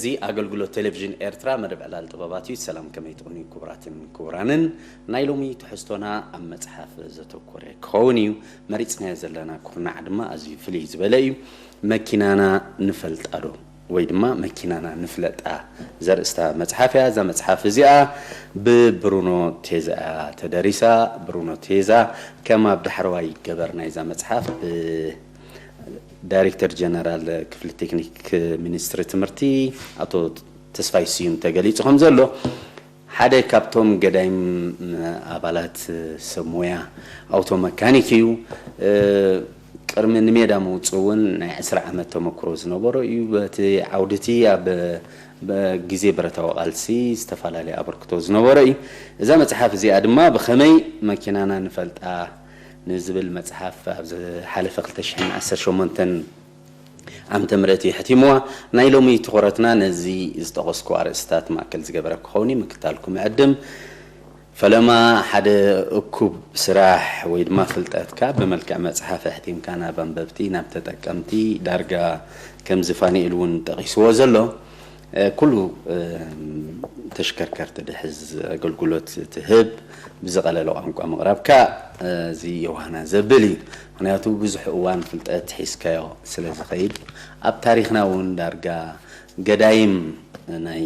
እዚ ኣገልግሎት ቴሌቪዥን ኤርትራ መደብ ዕላል ጥበባት እዩ። ሰላም፣ ከመይ ትቕንዩ ክቡራትን ክቡራንን? ናይ ሎሚ ትሕዝቶና ኣብ መጽሓፍ ዘተኮረ ክኸውን እዩ። መሪጽናዮ ዘለና ኩርናዕ ድማ ኣዝዩ ፍልይ ዝበለ እዩ። መኪናና ንፈልጣ ዶ? ወይ ድማ መኪናና ንፍለጣ ዘርእስታ መጽሓፍ እያ። እዛ መጽሓፍ እዚኣ ብብሩኖ ቴዛ እያ ተደሪሳ። ብሩኖ ቴዛ ከም ኣብ ዳሕረዋይ ገበር ናይዛ መጽሓፍ ብ ዳይሬክተር ጀነራል ክፍሊ ቴክኒክ ሚኒስትሪ ትምህርቲ ኣቶ ተስፋይ ስዩም ተገሊጹ ከም ዘሎ፣ ሓደ ካብቶም ገዳይም ኣባላት ሰብ ሞያ ኣውቶ መካኒክ እዩ። እ፣ ቅድሚ ንሜዳ ምውጽእ እውን ናይ ዕስራ ዓመት ተመክሮ ዝነበሮ እዩ። በቲ ዓውድቲ ኣብ፣ ብ-፣ ግዜ ብረታዊ ቃልሲ ዝተፈላለየ ኣበርክቶ ዝነበሮ እዩ። እዛ መጽሓፍ እዚኣ ድማ ብኸመይ መኪናና ንፈልጣ ንዝብል መጽሓፍ ኣብ ዝሓለፈ ክልተ ሽሕን ዓሰርተ ሸሞንተን ዓመተ ምህረት እዩ ሕቲምዋ። ናይ ሎሚ ትኹረትና ነዚ ዝጠቐስኩ ኣርእስታት ማእከል ዝገበረ ክኸውን እዩ። ምክታልኩም ዕድም። ፈለማ ሓደ እኩብ ስራሕ ወይ ድማ ፍልጠትካ ብመልክዕ መጽሓፍ ኣሕቲምካ ናብ ኣንበብቲ፣ ናብ ተጠቀምቲ፣ ዳርጋ ከምዚ ፋኒኤል እውን ጠቒስዎ ዘሎ፣ እ፣ ኩሉ፣ እ፣ ተሽከርከርቲ ድሕዝ ኣገልግሎት ትህብ ብዝቐለለ ቋንቋ ምቕራብካ፣ እ፣ እዚ የውሃና ዘብል እዩ። ምኽንያቱ ብዙሕ እዋን ፍልጠት ሒዝካዮ ስለ ዝኸይድ፣ ኣብ ታሪኽና እውን ዳርጋ ገዳይም ናይ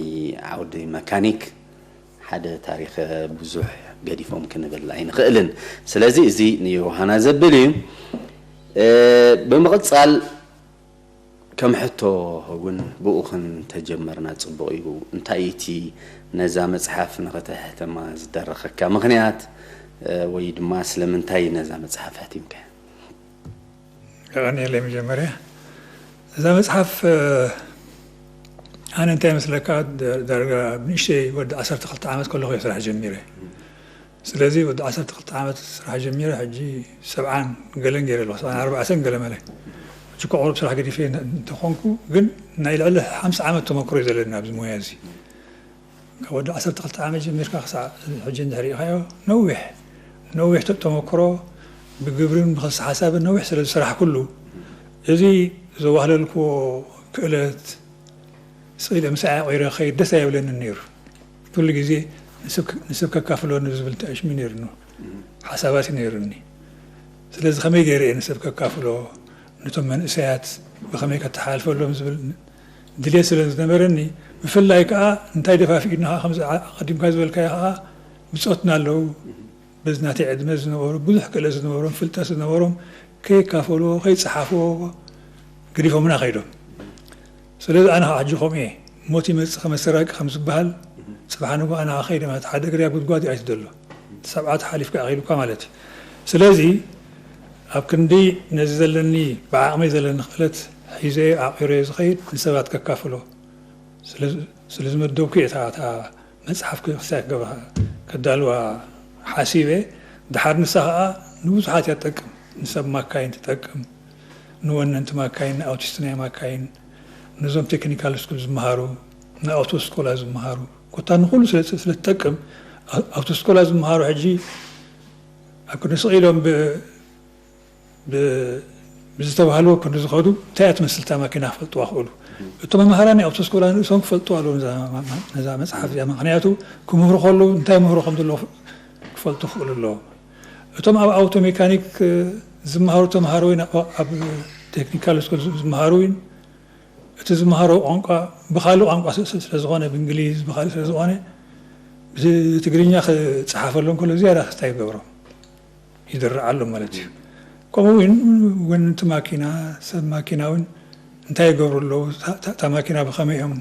ዓውዲ መካኒክ ሓደ ታሪኽ ብዙሕ ገዲፎም ክንብል ኣይንኽእልን። ስለዚ እዚ ንዮሃና ዘብል እዩ። እ፣ ብምቕጻል ከም ሕቶ እውን ብኡ ክንተጀመርና ጽቡቕ እዩ። እንታይ እቲ ነዛ መጽሓፍ ንኸተሕተማ ዝደረኸካ ምኽንያት፣ እ፣ ወይ ድማ ስለምንታይ ነዛ መጽሓፍ ኣሕቲምካያ? የቐንየለይ። መጀመርያ እዛ መጽሓፍ፣ እ፣ ኣነ እንታይ ይመስለካ፣ ደ-፣ ዳርጋ ብንእሽተይ ወዲ ዓሰርተ ክልተ ዓመት ከለኹ እየ ስራሕ ጀሚረ። ስለዚ ወዲ ዓሰርተ ክልተ ዓመት ስራሕ ጀሚረ፣ ሕጂ ሰብዓን ገለን ገይረ ኣለኹ፣ ሰብዓን ኣርባዕተን ገለ መለ። ሕጂ እኮ ቁሩብ ስራሕ ገዲፈ እንተ-፣ እንተኾንኩ፣ ግን ናይ ልዕሊ ሓምሳ ዓመት ተመክሮ እዩ ዘለኒ ኣብዚ ሞያ እዚ። ካብ ወዲ ዓሰርተ ክልተ ዓመት ጀሚርካ ክሳዕ ሕጂ እንድሕር ርኢኻዮ፣ ነዊሕ፣ ነዊሕ ተ-፣ ተመክሮ ብግብርን ብኸልሲ ሓሳብን ነዊሕ ስለ ዝሰራሕኩሉ፣ እዚ ዘዋህለልክዎ ክእለት ስኢለ ምሳይ ዓቒረ ክኸይድ ደስ ኣይብለንን ነይሩ። ኩሉ ግዜ ንሰብ ከ-፣ ንሰብ ከካፍሎ ንዝብል ተዕሽሚ ነይሩኒ፣ ሓሳባት እዩ ነይሩኒ። ስለዚ ከመይ ገይረ እየ ንሰብ ከካፍሎ፣ ነቶም መንእሰያት ብኸመይ ከተሓላልፈሎም ዝብል ድሌት ስለ ዝነበረኒ፣ ብፍላይ ከኣ እንታይ ደፋፊኡኒ ከኣ ከምዚ ዓ-፣ ኣቐዲምካ ዝበልካዮ ከኣ ብጾትና ኣለዉ፣ በዚ ናተይ ዕድመ ዝነበሩ፣ ብዙሕ ክእለት ዝነበሮም፣ ፍልጠት ዝነበሮም ከይካፈልዎ፣ ከይጸሓፍዎ ገዲፎምና ከይዶም። ስለዚ ኣነ ከዓ ሕጂ ከምኡ እየ። ሞት ይመጽእ ከመ ሰራቂ ከም ዝበሃል፣ ጽባሕ ንግሆ ኣነ ከይደ ማለት ሓደ እግሪ ኣብ ጉድጓድ እዩ ኣይትደሎ። ሰብዓ ተሓሊፍካ ኣኺሉካ ማለት እዩ። ስለዚ ኣብ ክንዲ ነዚ ዘለኒ፣ ብዓቕመይ ዘለኒ ክእለት ሒዘ ዓቒረ ዝኸይድ ንሰባት ከካፍሎ ስለ፣ ስለ ዝመደብኩ እየ እታ፣ እታ መጽሓፍ ክሳይ ክገብራ ከዳልዋ ሓሲበ። ድሓር ንሳ ኸኣ ንብዙሓት እያ ትጠቅም። ንሰብ ማካይን ትጠቅም፣ ንወነንቲ ማካይን፣ ንኣውቲስት ናይ ማካይን፣ ነዞም ቴክኒካል ስኩል ዝመሃሩ፣ ንኣውቶ ስኮላ ዝመሃሩ፣ ኮታ ንኹሉ ስለ፣ ስለ ትጠቅም፣ ኣ-፣ ኣውቶ ስኮላ ዝመሃሩ ሕጂ ኣብ ክንዲ ስቕ ኢሎም ብ-፣ ብ-፣ ብዝተባህልዎ ክንዲ ዝኸዱ እንታይ እያ ትመስል እታ ማኪና ክፈልጥዋ ክእሉ። እቶም መምሃራን ናይ ኣውቶ ስኮላ ንርእሶም ክፈልጥዋ ኣለዎም ነዛ፣ ነዛ መጽሓፍ እዚኣ። ምኽንያቱ ክምህሩ ከለዉ እንታይ ምህሮ ከም ዘለዎ ክፈልጡ ክኽእሉ ኣለዎም። እቶም ኣብ ኣውቶ ሜካኒክ ዝመሃሩ ተምሃሮ ወይ ኣብ ቴክኒካል ስኩል ዝመሃሩ እውን እቲ ዝመሃሮ ቋንቋ ብኻልእ ቋንቋ ስለ ዝኾነ፣ ብእንግሊዝ ብኻልእ ስለ ዝኾነ፣ ብትግርኛ ክጸሓፈሎም ከሎ ዝያዳ ክስታይ ይገብሮም፣ ይድርዓሎም ማለት እዩ። ከምኡ እውን ወነንቲ ማኪና፣ ሰብ ማኪና እውን እንታይ ይገብሩ ኣለዉ፣ እታ፣ እታ፣ እታ ማኪና ብኸመይ እዮም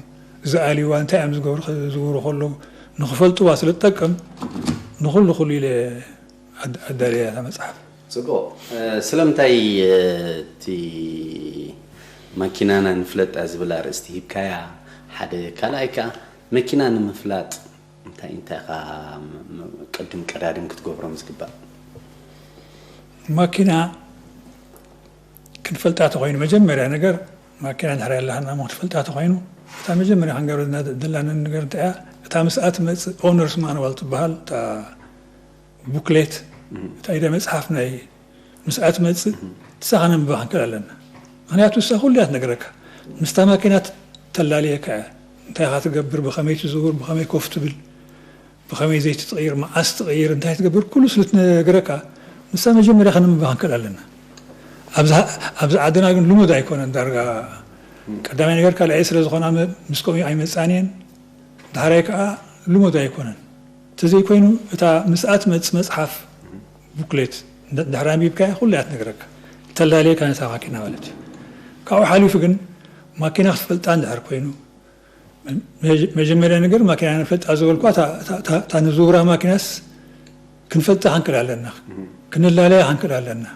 ዝኣልዩዋ፣ እንታይ እዮም ዝገብሩ፣ ክዝውሩ ከለዉ ንኽፈልጥዋ ስለ ትጠቅም፣ ንኹሉ ኩሉ ኢለ ኣድ-፣ ኣዳልያ እታ መጽሓፍ። ጽቡቕ። እ፣ ስለምንታይ፣ እ፣ እቲ ማኪናና ንፍለጣ ዝብል ኣርእስቲ ሂብካያ? ሓደ፣ ካልኣይ ከኣ መኪና ንምፍላጥ እንታይ እንታይ ኢኻ ም-፣ ም-፣ ቅድም ቀዳድም ክትገብሮም ዝግባእ? ማኪና ክንፈልጣ ተኾይኑ፣ መጀመርያ ነገር ማኪና እንድሕር ኣለሃና እሞ ክትፈልጣ ተኾይኑ፣ እታ መጀመርያ ክንገብረ ዘለና ዘለና ነገር እንታይ እያ? እታ ምስኣ ትመጽእ ኦነርስ ማንዋል ትበሃል፣ እታ ቡክሌት፣ እታ ኢደ መጽሓፍ ናይ ምስኣ ትመጽእ፣ ንሳ ከነንብባ ክንክእል ኣለና። ምኽንያቱ ንሳ ኩሉ እያ ትነግረካ። ምስታ ማኪና ተላልየካ እያ። እንታይ ኢኻ ትገብር፣ ብኸመይ ትዝውር፣ ብኸመይ ኮፍ ትብል፣ ብኸመይ ዘይቲ ትቕይር፣ መዓስ ትቕይር፣ እንታይ ትገብር፣ ኩሉ ስለ ትነግረካ፣ ንሳ መጀመርያ ከነንብባ ክንክእል ኣለና። ኣብዚ፣ ኣብዚ ዓድና ግን ልሙድ ኣይኮነን። ዳርጋ ቀዳማይ ነገር ካልኣይ ስለ ዝኾና መ-፣ ምስ ከምኡ ኣይመጻን እየን። ዳሕራይ ከኣ ልሙድ ኣይኮነን። እንተዘይኮይኑ እታ ምስኣ ትመጽእ መጽሓፍ፣ ቡክሌት፣ እንደ-፣ ድሕሪ ኣንቢብካያ ኩሉ እያ ትነግረካ። ተላልየካ ነታ ማኪና ማለት እዩ። ካብኡ ሓሊፉ ግን ማኪና ክትፈልጣ እንድሕር ኮይኑ፣ መጀ-፣ መጀመርያ ነገር ማኪና ንፈልጣ ዝበልኳ፣ እታ፣ እታ፣ እታ፣ እታ ንዝውራ ማኪናስ ክንፈልጣ ክንክእል ኣለና። ክንላለያ ክንክእል ኣለና።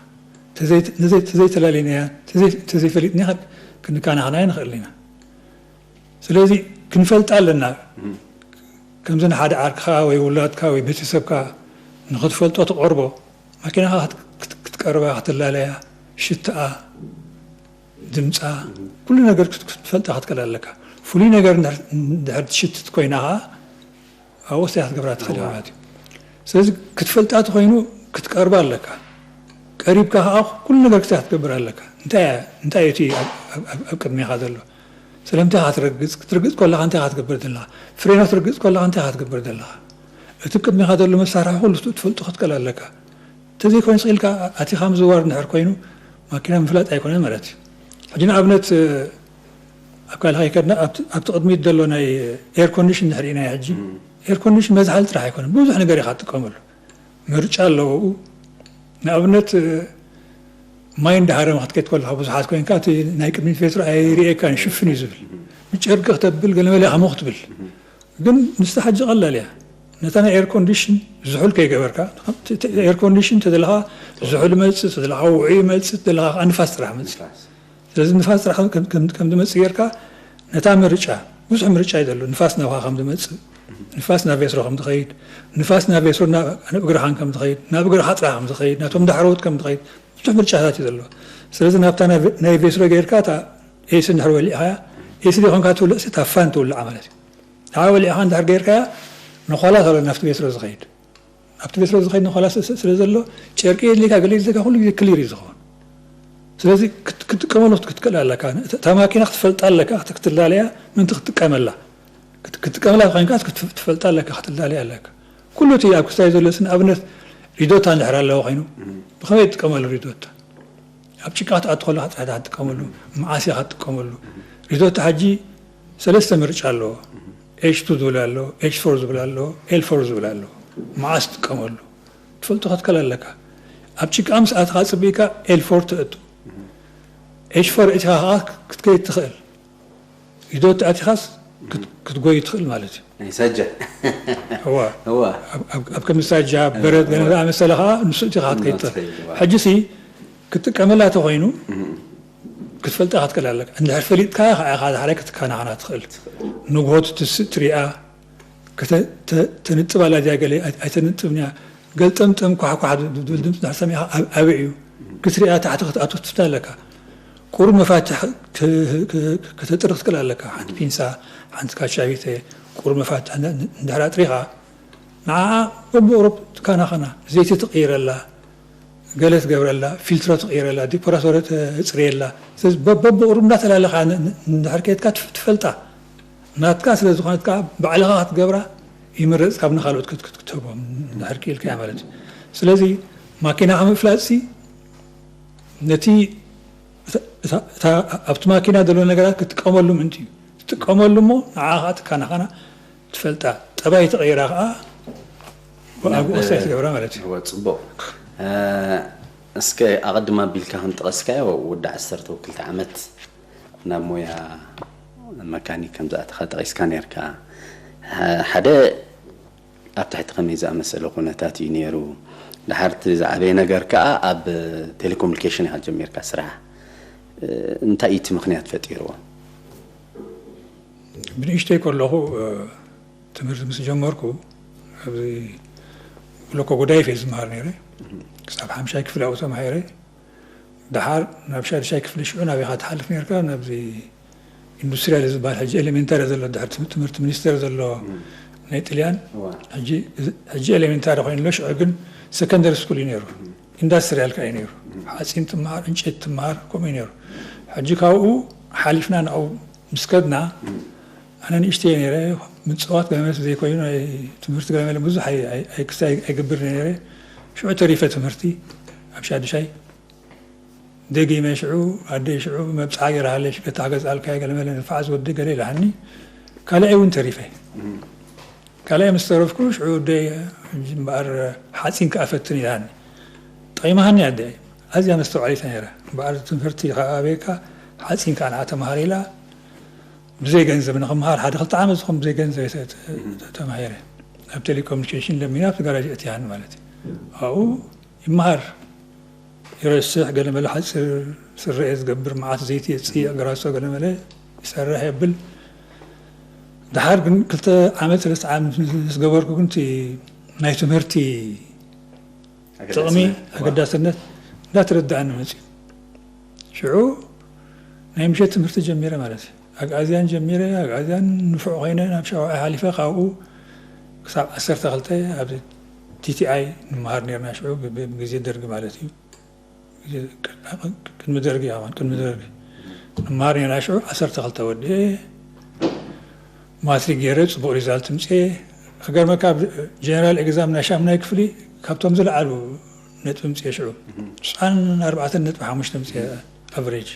ተዘይ-፣ ንዘይ-፣ ተዘይተላሊናያ፣ ተዘይ-፣ ተዘይፈሊጥናያ ክንከናኸናያ ንኽእል ኢና። ስለዚ ክንፈልጣ ኣለና። ከምዚ ንሓደ ዓርክኻ ወይ ውላድካ ወይ ቤተሰብካ ንኽትፈልጦ ትቐርቦ፣ ማኪናኻ ክት-፣ ክት-፣ ክትቀርባ፣ ክትላለያ፣ ሽትኣ፣ ድምጻ፣ ኩሉ ነገር ክት-፣ ክትፈልጣ ክትክእል ኣለካ። ፍሉይ ነገር እንድሕር፣ እንድሕር ትሽትት ኮይና ኸኣ፣ ኣብኡ እንታይ ክትገብራ ትኽእል እዋ። ማለት እዩ። ስለዚ ክትፈልጣ ተኾይኑ ክትቀርባ ኣለካ። ቀሪብካ ኸኣ ኩሉ ነገር እንታይ ክትገብር ኣለካ። እንታይ እያ፣ እንታይ እዩ እቲ ኣብ፣ ኣብ፣ ኣብ፣ ኣብ ቅድሜኻ ዘሎ? ስለምንታይ ኢኻ ትረግጽ? ክትርግጽ ከለኻ እንታይ ኢኻ ትገብር ዘለኻ? ፍሬኖ ክትርግጽ ከለኻ እንታይ ኢኻ ትገብር ዘለኻ? እቲ ቅድሜኻ ዘሎ መሳርሒ ኩሉ ትፈልጦ ክትክእል ኣለካ። እንተዘይኮይኑ ስቕ ኢልካ ኣቲኻ ምዝዋር እንድሕር ኮይኑ፣ ማኪና ምፍላጥ ኣይኮነን ማለት እዩ። ሕጂ ንኣብነት፣ ኣብ ካልእ ከይከድና፣ ኣብቲ፣ ኣብቲ ቅድሚት ዘሎ ናይ ኤር ኮንዲሽን እንድሕር ርኢናዮ ሕጂ፣ እም። ኤር ኮንዲሽን መዝሓሊ ጥራሕ ኣይኮነን፣ ብዙሕ ነገር ኢኻ ትጥቀመሉ። ምርጫ ኣለዎ። ንኣብነት፣ ማይ እንዳሃረመ ክትከይድ ከለኻ ብዙሓት ኮይንካ፣ እቲ ናይ ቅድሚት ቬትሮ ኣይርእየካን፣ ሽፍን እዩ ዝብል። ብጨርቂ ክተብል፣ ገለ መለ ኢኻ ሞኽ ትብል። ግን ንሳ ሕጂ ቀላል እያ። ነታ ናይ ኤር ኮንዲሽን ዝሑል ከይገበርካ፣ እቲ፣ እቲ ኤር ኮንዲሽን ተደለኻ ዝሑል ይመጽእ፣ ተደለኻ ውዑይ ይመጽእ፣ ተደለኻ ከኣ ንፋስ ጥራሕ መጽእ። ንፋስ። ስለዚ ንፋስ ጥራሕ ከም፣ ከም፣ ከም ዝመጽእ ጌርካ ነታ ምርጫ፣ ብዙሕ ምርጫ እዩ ዘሎ። ንፋስ ናብኻ ከም ዝመጽእ፣ ንፋስ ናብ ቬትሮ ከም ዝኸይድ፣ ንፋስ ናብ ቬትሮ ናብ፣ ናብ እግርኻን ከም ዝኸይድ፣ ናብ እግርኻ ጥራሕ ከም ዝኸይድ፣ ናቶም ዳሕረዎት ከም ዝኸይድ፣ ብዙሕ ምርጫታት እዩ ዘሎ። ስለዚ ናብታ ናይ ቬ-፣ ናይ ቬትሮ ጌርካ እታ ኤሲ እንድሕር ወሊዕኻያ፣ ኤሲ ዘይኮንካ ትውልዕ፣ እታ ፋን ትውልዓ ማለት እዩ። ንዓ ወሊዕኻ እንድሕር ጌርካያ፣ ነዃላት ኣሎ ናብቲ ቬትሮ ዝኸይድ። ኣብቲ ቬትሮ ዝኸይድ ነዃላት ስ-፣ ስ-፣ ስለ ዘሎ፣ ጨርቂ የድልየካ፣ ገለ የድልየካ፣ ኩሉ ግዜ ክሊር እዩ ዝኸውን። ስለዚ ክት-፣ ክትጥቀመሉ ክት-፣ ክትክእል ኣለካ። እታ፣ እታ ማኪና ክትፈልጣ ኣለካ፣ ክት-፣ ክትላለያ፣ ምእንቲ ክትጥቀመላ። ክት-፣ ክትጥቀመላ ኮይንካ ክት-፣ ክትፈልጣ ኣለካ፣ ክትላለያ ኣለካ። ኩሉ እቲ ኣብ ክስታይ ዘሎ፣ ንኣብነት ሪዶታ እንድሕር ኣለዎ ኮይኑ፣ ብኸመይ ትጥቀመሉ ሪዶታ? ኣብ ጭቃ ክትኣቱ ከለኻ ጥራሕ ኢኻ ትጥቀመሉ፣ መዓስ ኢኻ ትጥቀመሉ? ሪዶታ ሕጂ ሰለስተ ምርጫ ኣለዎ። ኤች ቱ ዝብል ኣሎ፣ ኤች ፎር ዝብል ኣሎ፣ ኤል ፎር ዝብል ኣሎ። መዓስ ትጥቀመሉ? ትፈልጦ ክትከል ኣለካ። ኣብ ጭቃ ምስ ኣትኻ ጽቢቕካ ኤል ፎር ተእቱ። ኤች ፎር ኣእቲኻ ኸኣ ክትከይድ ትኽእል። ሪዶታ ኣእቲኻስ ክት-፣ ክትጎይ ትኽእል ማለት እዩ። ናይ ሳጃ። እዋ። እዋ። ኣብ፣ ኣብ፣ ኣብ ከም ሳጃ፣ በረድ፣ ገለ እዋ። ዝኣመሰለ ኸኣ ንሱ ኣእቲኻ እዋ፣ ክትከይድ ትኽእል። ትኽእል፣ እዋ። ሕጂሲ ክትጥቀመላ ተኾይኑ፣ እም። ክትፈልጣ ክትክእል ኣለካ። እንድሕር ፈሊጥካ ኸኣ ኢኻ ድሓር ክትከናኸና ትኽእል። ንግሆ ትትስእ ትሪኣ፣ ከተ-፣ ተ-፣ ተንጥብ ኣላ ድያ ገለ ኣይ-፣ ኣይተንጥብን እያ። ገልጠምጠም ኳሕኳሕ ድ-፣ ድ-፣ ድብል ድምፂ እንድሕር ሰሚዕኻ ኣብ-፣ ኣበይ እዩ? ክትሪኣ ታሕቲ ክትኣቱ ክትፍትን ኣለካ። ቁሩብ መፋትሕ ክ-፣ ክ-፣ ከተጥሪ ክትክእል ኣለካ። ሓንቲ ፒንሳ፣ ሓንቲ ካቻቢተ፣ ቁሩብ መፋትሕ እንድ-፣ እንድሕር ኣጥሪኻ፣ ንዓኣ በብቁሩብ ትከናኸና። ዘይቲ ትቕይረላ፣ ገለ ትገብረላ፣ ፊልትሮ ትቕይረላ፣ ዲኮራቶረ ተጽርየላ። ስለዚ በ-፣ በብቁሩብ እንዳተላለኻ ን-፣ ን-፣ እንድሕር ከይድካ ትፍ-፣ ትፈልጣ። ናትካ ስለ ዝኾነት ከኣ ባዕልኻ ክትገብራ ይምረጽ፣ ካብ ንኻልኦት ክት-፣ ክት-፣ ክትህቦም እንድሕር ክኢልካያ ማለት እዩ። ስለዚ ማኪናኻ ምፍላጥሲ ነቲ እታ፣ እታ፣ እታ ኣብቲ ማኪና ዘሎ ነገራት ክትጥቀመሉ ምእንቲ እዩ። ትጥቀመሉ እሞ ንዓኻ ከኣ ትከናኸና ትፈልጣ። ጠባይ ተቐይራ ከኣ ብኣግኡ ናብ ኣስተያየት ትገብራ ማለት እዩ። እወ፣ ጽቡቕ። እ፣ እስከ ኣቐድም ኣቢልካ ከም ጠቐስካዮ፣ ወዲ ዓሰርተ ወክልተ ዓመት ናብ ሞያ መካኒክ ከም ዝኣተኻ ጠቒስካ ነርካ። ሓ-፣ ሓደ ኣብ ትሕቲ ከመይ ዝኣመሰለ ኩነታት እዩ ነይሩ? ደሓር እቲ ዝዓበየ ነገር ከኣ ኣብ ቴሌኮሙኒኬሽን ኢኻ ጀሚርካ ስራሕ። እ፣ እንታይ እዩ እቲ ምኽንያት ፈጢርዎ? ብንእሽተይ ከለኹ፣ እ፣ ትምህርቲ ምስ ጀመርኩ፣ ኣብዚ ብሎኮ ጎዳይፍ እየ ዝመሃር ነይረ። ክሳብ ሓምሻይ ክፍሊ ኣብኡ ተማሂረ። ደሓር ናብ ሻድሻይ ክፍሊ ሽዑ ናበይ ኢኻ ትሓልፍ ነርካ? ናብዚ ኢንዱስትርያል ዝበሃል ሕጂ ኤሌሜንታሪ ዘሎ፣ ድሕሪ ትም-፣ ትምህርቲ ሚኒስቴር ዘሎ እም። ናይ ጥልያን። እዋ። ሕጂ፣ ሕጂ ኤሌሜንታሪ ኮይኑ ኣሎ፣ ሽዑ ግን ሰከንደሪ ስኩል እዩ ነይሩ። እም። ኢንዳስትርያል ከኣ እዩ ነይሩ። እም። ሓፂን ትመሃር፣ ዕንጨይቲ ትመሃር፣ ከምኡ እዩ ነይሩ። ሕጂ ካብኡ ሓሊፍና ናብኡ ምስ ከድና፣ እም። ኣነ ንእሽተይ ነይረ፣ ምፅዋት ገለመለ ዘይኮይኑ ናይ ትምህርቲ ገለመለ ብዙሕ ኣይ- ኣይ- ኣይ- ክስታይ ኣይገብር ነይረ። ሽዑ ተሪፈ ትምህርቲ ኣብ ሻድሻይ ደጊመ ሽዑ ኣደይ ሽዑ መብፅዓ ገይራሃለሽ ገታ ገዝኣልካ ገለመለ ንፋዕ ዝወዲ ገለ ኢላሃኒ። ካልኣይ እውን ተሪፈ። ካልኣይ ምስ ተረፍኩ ሽዑ ኣደይ ሕጂ እምበኣር ሓፂን ከኣ ፈትን ኢላሃኒ። ጠቒማሃኒ ኣደይ። ኣዝያ መስተውዓሊት ነይራ። እምበኣር ትምህርቲ ከኣ ኣበይካ ሓፂን ከኣ ንዓ ተምሃር ኢላ። ብዘይ ገንዘብ ንኽምሃር ሓደ ክልተ ዓመት ዝኾን ብዘይ ገንዘብ እየ ተ- ተ- ተማሂረ። ኣብ ቴሌኮሙኒኬሽን ለሚና ኣብቲ ጋራጅ እትያን ማለት እዩ። ኣብኡ ይመሃር ይረስሕ፣ ገለ መለ ሓፂር ስረ እየ ዝገብር፣ መዓት ዘይቲ የፅእ፣ ኣገራሶ ገለ መለ ይሰርሕ የብል። ድሓር ግን ክልተ ዓመት ሰለስተ ዓመት ምስ ገበርኩ ግን እቲ ናይ ትምህርቲ ጥቕሚ ኣገዳስነት እንዳተረዳእኒ መፅዩ። ሽዑ ናይ ምሸት ትምህርቲ ጀሚረ ማለት እዩ። ኣግኣዝያን ጀሚረ፣ ኣግኣዝያን ንፉዕ ኮይነ ናብ ሻውዓይ ሓሊፈ፣ ካብኡ ክሳብ ዓሰርተ ክልተ ኣብ ቲ ቲ ኣይ ንምሃር ነርና። ሽዑ ብ- ብ- ብግዜ ደርጊ ማለት እዩ። ግዜ ቅድሚ ደርጊ፣ ኣማን ቅድሚ ደርጊ ንምሃር ነርና። ሽዑ ዓሰርተ ክልተ ወዲኤ ማትሪክ ገይረ ፅቡቕ ሪዛልት ምፅኤ። ክገርመካ ኣብ ጀነራል ኤግዛም ናይ ሻሙናይ ክፍሊ ካብቶም ዝለዓሉ ነጥቢ ምፅኤ። ሽዑ ትስዓን ኣርባዕተን ነጥቢ ሓሙሽተ ምፅኤ ኣቨሬጅ።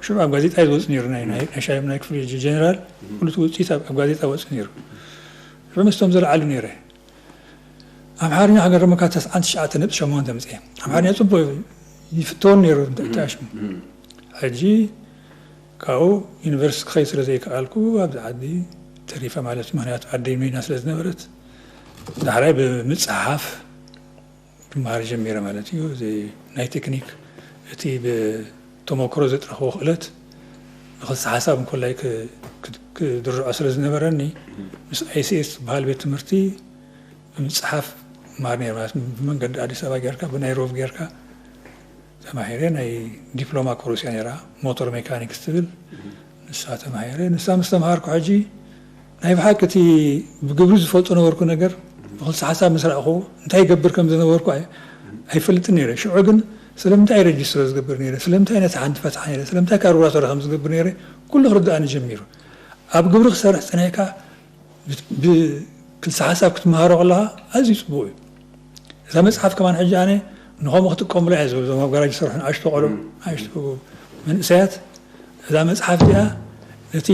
ሽዑ ኣብ ጋዜጣ እዩ ዝወፅእ ነይሩ፣ ናይ ናይ- ናይ ሻሙናይ ክፍሊ ጀነራል ኩሉ እቲ ውፅኢት ኣብ ኣብ ጋዜጣ ወፅእ ነይሩ። ሽዑ ምስቶም ዝለዓሉ ነይረ። ኣምሓርኛ ክገርመካ ተስዓን ትሽዓተ ነጥቢ ሸሞንተ ምፅኤ። ኣምሓርኛ ፅቡቅ ይፍተውን ነይሩ እንተሽሙ። ሕጂ ካብኡ ዩኒቨርሲቲ ክኸይድ ስለ ዘይከኣልኩ ኣብዚ ዓዲ ተሪፈ ማለት እዩ። ምክንያቱ ዓደይ ሚና ስለ ዝነበረት ዳሕራይ ብምፅሓፍ ክመሃር ጀሚረ ማለት እዩ። እዚ ናይ ቴክኒክ እቲ ብተመክሮ ዘጥረኽቦ ክእለት ንክልሲ ሓሳብ እንኮላይ ክ- ክ- ክድርዖ ስለ ዝነበረኒ ምስ ኣይ ሲ ኤስ ዝበሃል ቤት ትምህርቲ ብምፅሓፍ ምሃር ነይረ ማለት ብመንገዲ ኣዲስ ኣበባ ጌርካ ብናይሮቢ ጌርካ ተማሂረ። ናይ ዲፕሎማ ኮርስ እያ ነይራ፣ ሞተር ሜካኒክስ ትብል። ንሳ ተማሂረ። ንሳ ምስ ተምሃርኩ ሕጂ ናይ ብሓቂ እቲ ብግብሪ ዝፈልጦ ነበርኩ ነገር ብክልሲ ሓሳብ ምስ ረኣኹ እንታይ ይገብር ከም ዝነበርኩ ኣይ- ኣይፈልጥን ነይረ። ሽዑ ግን ስለምንታይ ረጅስትሮ ዝገብር ነይረ፣ ስለምንታይ ነቲ ሓንቲ ፈትሓ ነይረ፣ ስለምንታይ ካርቡራቶሪ ከም ዝገብር ነይረ ኩሉ ክርድኣኒ ጀሚሩ። ኣብ ግብሪ ክሰርሕ ፀኒሕካ ብ- ብክልሲ ሓሳብ ክትመሃሮ ከለኻ ኣዝዩ ፅቡቕ እዩ። እዛ መፅሓፍ ከማን ሕጂ ኣነ ንኸምኡ ክጥቀሙላ እየ ዝብል፣ እዞም ኣብ ጋራጅ ዝሰርሑ ንኣሽቱ ቆልዑ፣ ንኣሽቱ መንእሰያት እዛ መፅሓፍ እዚኣ ነቲ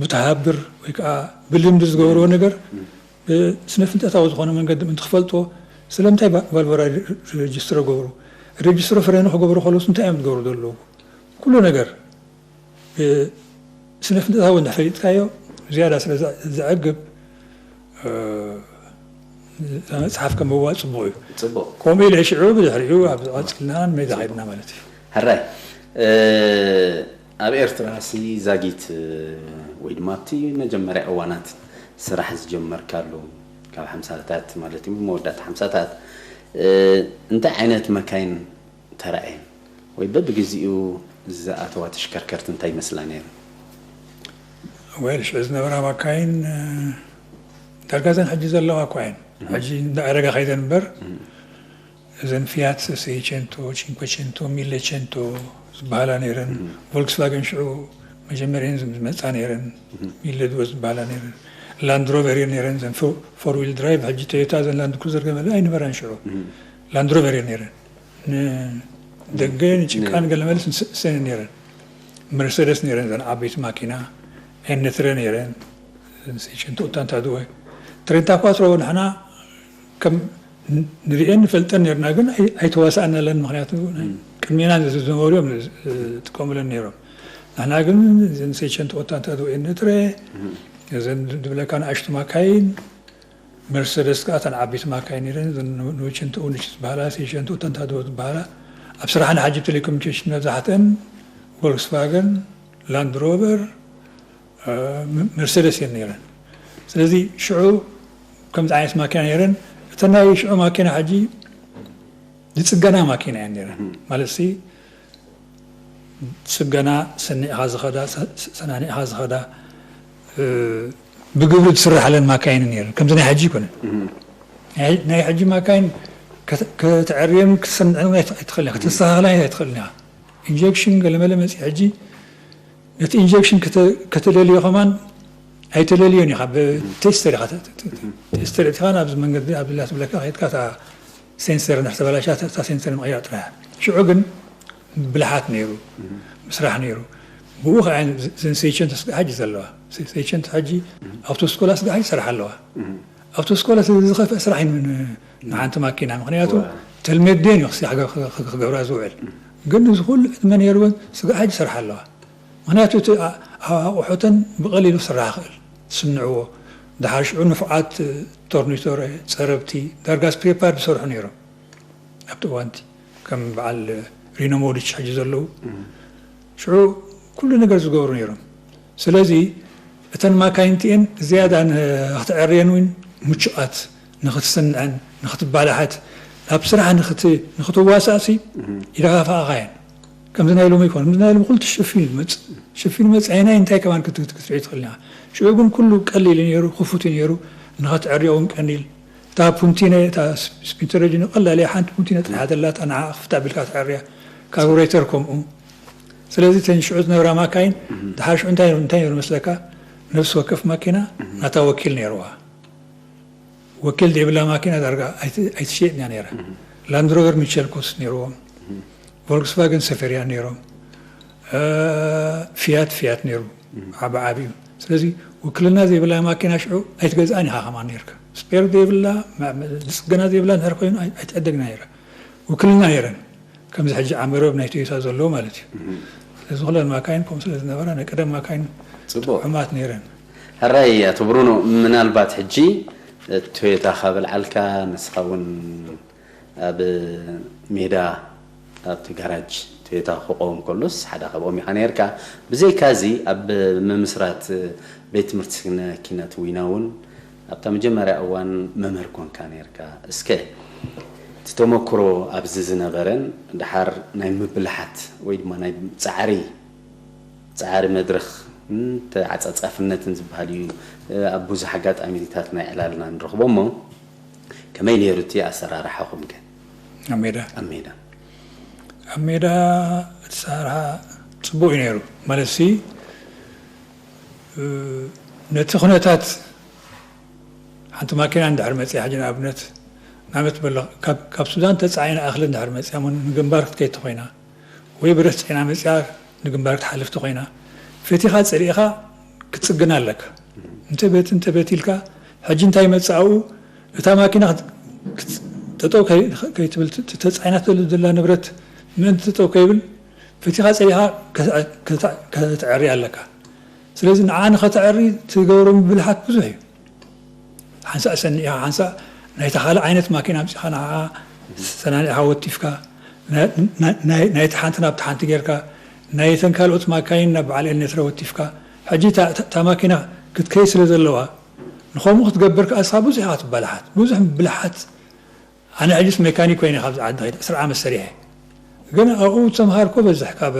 ብተሃብር ወይ ከዓ ብልምዲ ዝገብርዎ ነገር ብስነ ፍልጠታዊ ዝኾነ መንገዲ ምእንቲ ክፈልጥዎ ስለምንታይ ባ- ቫልቮራ ሬጅስትሮ ገብሩ? ሬጅስትሮ ፍሬኑ ክገብሩ ከለውስ እንታይ እዮም ዝገብሩ ዘለዉ? ኩሉ ነገር ብስነ ፍልጠታዊ እንድሕር ፈሊጥካዮ ዝያዳ ስለ ዘ- ዘዕግብ እ፣ እዛ መፅሓፍ ከንብብዋ ፅቡቕ እዩ። ፅቡቕ ከምኡ ኢለ ሽዑ ብድሕሪኡ ኣብ ዝቐፅልና ሜዳ ከድና ማለት እዩ። ሕራይ እ፣ ኣብ ኤርትራ ሲ ዛጊት እ፣ ወይ ድማ ኣብቲ መጀመርያ እዋናት ስራሕ ዝጀመርካሉ ካብ ሓምሳታት ማለት እዩ መወዳእታ ሓምሳታት እ፣ እንታይ ዓይነት መካይን ተራእየን ወይ በብግዜኡ ዝኣተዋ ተሽከርከርቲ እንታይ ይመስላ ነይረን? ወይል ሽዑ ዝነበራ ማካይን እ፣ ዳርጋ ዘን ሕጂ ዘለዋ እኳ እየን። ሕጂ እንዳዕረጋ ከይደን እምበር እዘን ፊያት ሴይቸንቶ፣ ቺንኮቸንቶ፣ ሚለቸንቶ ዝበሃላ ነይረን። ቮልክስቫገን ሽዑ መጀመርየን ዝመፃ ነይረን። ሚለ ድወ ዝበሃላ ነይረን። ላንድ ሮቨር እየን ነይረን። ዘን ፎር ዊል ድራይቭ ሕጂ ቶዮታ ዘን ላንድ ክሩዘር ገመለ ኣይነበራን ሽዑ። ላንድ ሮቨር እየን ነይረን። ንደገ ንጭቃን ገለመለስ ንሰን ነይረን። መርሰደስ ነይረን ዘን ዓበይቲ ማኪና። ኤንትረ ነይረን። ዘን ሴይቸንቶ ኦታንታ ድወ ትሬንታ ኳትሮ ንሕና ከም ንሪኤን ንፈልጠን ነርና ግን ኣይ- ኣይተዋሳእናለን። ምክንያቱ ናይ ቅድሜና ዝነበሩ እዮም ዝጥቀሙለን ነይሮም። ንሕና ግን እዘን ሴይቸንቶ ኦታንታ ድወ ኤንትረ እዘን ድብለካ ንኣሽቱ ማካይን መርሰደስ ከዓ እተን ዓበይቲ ማካይን ነይረን። እዘን ኖቸንቶ ኡንሽ ዝበሃላ ሴይቸንቶ ኦታንታ ድወ ዝበሃላ ኣብ ስራሕና ሕጂ ቴሌኮሙኒኬሽን መብዛሕትአን ቮልክስቫገን ላንድ ሮቨር መርሰደስ እየን ነይረን። ስለዚ ሽዑ ከምዚ ዓይነት ማኪና ነይረን። እተን ናይ ሽዑ ማኪና ሕጂ ዝፅገና ማኪና እየን ነይረን። ማለት ሲ ፅገና ሰኒዕኻ ዝኸዳ ሰ- ሰናኒዕኻ ዝኸዳ እ፣ ብግብሪ ዝስርሓለን ማካይን ነይረን። ከምዚ ናይ ሕጂ ይኮነን። ናይ- ናይ ሕጂ ማካይን ከተ- ከተዕርየን ክትሰንዐን ኣይትኽእልን ኢኻ፣ ከተስተኻኽለን ኣይትኽእልን ኢኻ። ኢንጀክሽን ገለመለ መፂ ሕጂ ነቲ ኢንጀክሽን ከተ- ከተደልዮ ከማን ኣይተለልዮን ኢኻ። ብቴስተር ኢኻ ተ- ተ- ተ- ቴስተር እቲኻ ናብዚ መንገዲ ኣብ ላ ትብለካ ከይድካ እታ ሴንሰር እንድሕር ተበላሻ እታ ሴንሰር ምቕያር ጥራሕ። ሽዑ ግን ብልሓት ነይሩ፣ ምስራሕ ነይሩ። ብኡ ከዓ ዘን ሴቸንት ስጋ ሕጂ ዘለዋ ሴቸንት ሕጂ ኣብቶ ስኮላ ስጋ ሕጂ ይሰርሓ ኣለዋ። ኣብቶ ስኮላ ዝኸፍእ ስራሕ እዩ። ንሓንቲ ማኪና ምክንያቱ ተልሜዴን እዩ ክገብራ ዝውዕል። ግን እዚ ኩሉ ዕድመ ነይርወን ስጋ ሕጂ ይሰርሓ ኣለዋ። ምክንያቱ እቲ ኣቑሑተን ብቐሊሉ ስራሕ ክእል ትስንዕዎ። ድሓር ሽዑ ንፉዓት ቶርኒቶረ ጸረብቲ ዳርጋ ስፔርፓርት ዝሰርሑ ነይሮም ኣብቲ እዋንቲ ከም በዓል ሪኖ ሞዲች ሕጂ ዘለዉ ሽዑ ኩሉ ነገር ዝገብሩ ነይሮም። ስለዚ እተን ማካይንቲኤን ዝያዳ ንክትዕርየን እውን ምቹኣት ንክትስንዐን ንክትባላሓት ናብ ስራሕ ንክትዋሳእሲ ይደፋፍኣኻ እየን። ከምዚ ናይ ሎሚ ይኮን ምዚ ናይ ሎሚ ኩሉ ሽፊን መፅ ሽፊን መፅ ኣይናይ እንታይ ከማን ክትርኢ ትኽእል ኢና። ሽዑ ግን ኩሉ ቀሊል ነይሩ፣ ክፉት ነይሩ፣ ንክትዕርዮ እውን ቀሊል። እታ ፑንቲነ እታ ስፒንተረጅ ንቀላል እያ። ሓንቲ ፑንቲነ ጥራሕ ዘለታ ንዓ ክፍታ ቢልካ ትዕርያ። ካርቡሬተር ከምኡ። ስለዚ እተን ሽዑ ዝነበራ ማካይን ድሓር ሽዑ እንታይ እንታይ ነይሩ መስለካ? ነፍሲ ወከፍ ማኪና ናታ ወኪል ነይርዋ። ወኪል ዘይብላ ማኪና ዳርጋ ኣይትሸየጥን እያ ነይራ። ላንድሮቨር ሚቸል ኮትስ ነይርዎም፣ ቮልክስቫገን ሰፌርያ ነይሮም፣ ፊያት ፊያት ነይሩ ዓቢ ዓብዩ። ስለዚ ውክልና ዘይብላ ማኪና ሽዑ ኣይትገዝኣን ኢኻ ከማን ነይርካ። ስፔር ዘይብላ፣ ጽገና ዘይብላ እንድሕር ኮይኑ ኣይትዕደግና ነይራ። ውክልና ነይረን። ከምዚ ሕጂ ኣብ መርበብ ናይ ቶዮታ ዘለዎ ማለት እዩ። ስለዚ ኩለን ማካይን ከምኡ ስለ ዝነበራ ናይ ቀደም ማካይን ጽቡቕ። ጥዑማት ነይረን። ሕራይ ኣቶ ብሩኖ፣ ምናልባት ሕጂ ቶዮታ ካብ ኣልዓልካ ንስኻ እውን ኣብ ሜዳ ኣብቲ ጋራጅ ቶዮታ ክቆም ከሎስ ሓደ ካብኦም ኢኻ ነርካ። ብዘይካ እዚ ኣብ ምምስራት ቤት ትምህርቲ ስነ ኪነት ዊና እውን ኣብታ መጀመርያ እዋን መምህር ኮንካ ነርካ። እስከ እቲ ተመክሮ ኣብዚ ዝነበረን ድሓር ናይ ምብልሓት ወይ ድማ ናይ ጻዕሪ ጻዕሪ መድረኽ ተዓጻጻፍነትን ዝበሃል እዩ። ኣብ ብዙሕ ኣጋጣሚታት ናይ ዕላልና ንረኽቦ እሞ ከመይ ነይሩ እቲ ኣሰራርሓኹም ከ? ኣብ ሜዳ ኣብ ሜዳ ኣብ ሜዳ እቲ ኣሰራርሓ ጽቡቕ እዩ ነይሩ። ማለት ሲ ነቲ ኩነታት ሓንቲ ማኪና እንድሕር መጽያ ሕጂ ንኣብነት ናመት በሎ ካብ ሱዳን ተጻዒና እኽሊ እንድሕር መጽያ ንግንባር ክትከይድ ተኾይና ወይ ብረት ጸይና መጽያ ንግንባር ክትሓልፍ ተኾይና ፈቲኻ ጸሊእኻ ክትጽግና ኣለካ። እንተ ቤት እንተ ቤት ኢልካ ሕጂ እንታይ መጽኣኡ እታ ማኪና ጠጠው ከይትብል ተጻዒናት ዘላ ንብረት ምእንቲ ጠጠው ከይብል ፈቲኻ ጸሊእኻ ከተዕሪ ኣለካ። ስለዚ ንዓ ንኸተዕሪ ትገብሮ ምብልሓት ብዙሕ እዩ። ሓንሳእ ሰኒዕኻ ሓንሳእ ናይታ ካልእ ዓይነት ማኪና ኣምጺኻ ንዓኣ ሰናኒዕኻ ወቲፍካ ናይቲ ሓንቲ ናብቲ ሓንቲ ጌርካ ናይተን ካልኦት ማካይን ናብ በዓል ኤልኔትረ ወቲፍካ ሕጂ እታ ማኪና ክትከይ ስለ ዘለዋ ንኸምኡ ክትገብር ከኣ ንስኻ ብዙሕ ኢኻ ትበላሓት ብዙሕ ብልሓት ኣነ ሕጅስ ሜካኒክ ኮይነ ካብዚ ዓዲ ከይደ ዕስራ ዓመት ሰሪሐ ግን ኣብኡ ተምሃርኮ በዝሕ ካብ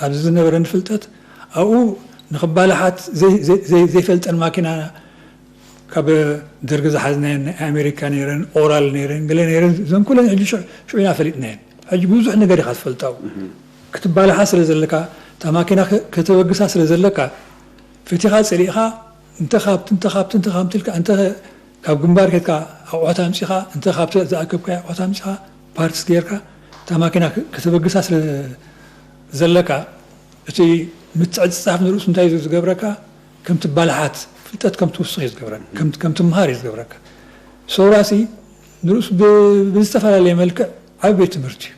ኣብዚ ዝነበረኒ ፍልጠት ኣብኡ ንኽባላሓት ዘይፈልጠን ማኪና ካብ ደርጊ ዝሓዝናየን ናይ ኣሜሪካ ነይረን ኦራል ነይረን ገለ ነይረን እዘን ኩለን ሕጂ ሽዑ ኢና ፈሊጥናየን ሕጂ ብዙሕ ነገር ኢኻ ትፈልጣው ክትባላሓ ስለ ዘለካ እታ ማኪና ከተበግሳ ስለ ዘለካ ፈቲኻ ጸሊእኻ እንተ ካብቲ እንተ ካብቲ እንተ ካብቲ ኢልካ እንተ ካብ ግንባር ከድካ ኣቑሑት ኣምጺኻ እንተ ካብቲ ዝኣከብካዮ ኣቑሑት ኣምጺኻ ፓርትስ ጌርካ እታ ማኪና ከተበግሳ ስለ ዘለካ እቲ ምትዕጽጻፍ ንርእሱ እንታይ ዝገብረካ ከም ትባላሓት ፍልጠት ከም ትውስኽ እዩ ዝገብረካ ከም ትምሃር እዩ ዝገብረካ ሶራሲ ንርእሱ ብዝተፈላለየ መልክዕ ዓቢ ቤት ትምህርቲ እዩ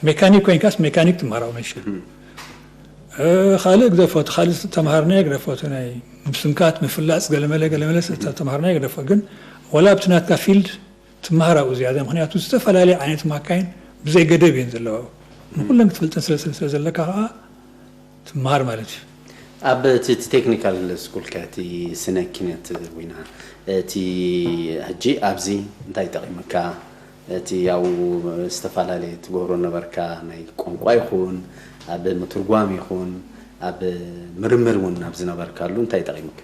ሜካኒክ ኮይንካስ ሜካኒክ ትምሃር ኣብ መሸ ካልእ ግደፎ እቲ ካልእ ተምሃርናዮ ግደፎ እቲ ናይ ምስንካት ምፍላፅ ገለመለ ገለመለ ተምሃርናዮ ግደፎ ግን ወላ ኣብቲ ናትካ ፊልድ ትምሃር ኣብኡ ዝያዳ ምክንያቱ ዝተፈላለዩ ዓይነት ማካይን ብዘይ ገደብ እየን ዘለዋ ንኩለን ክትፈልጠን ስለ ዘለካ ከዓ ትምሃር ማለት እዩ። ኣብ እቲ ቴክኒካል ስኩልከ እቲ ስነ ኪነት ዊና እቲ ሕጂ ኣብዚ እንታይ ጠቒምካ? እቲ ያው ዝተፈላለየ ትገብሮ ነበርካ ናይ ቋንቋ ይኹን ኣብ ምትርጓም ይኹን ኣብ ምርምር እውን ኣብ ዝነበርካሉ እንታይ ጠቒምካ?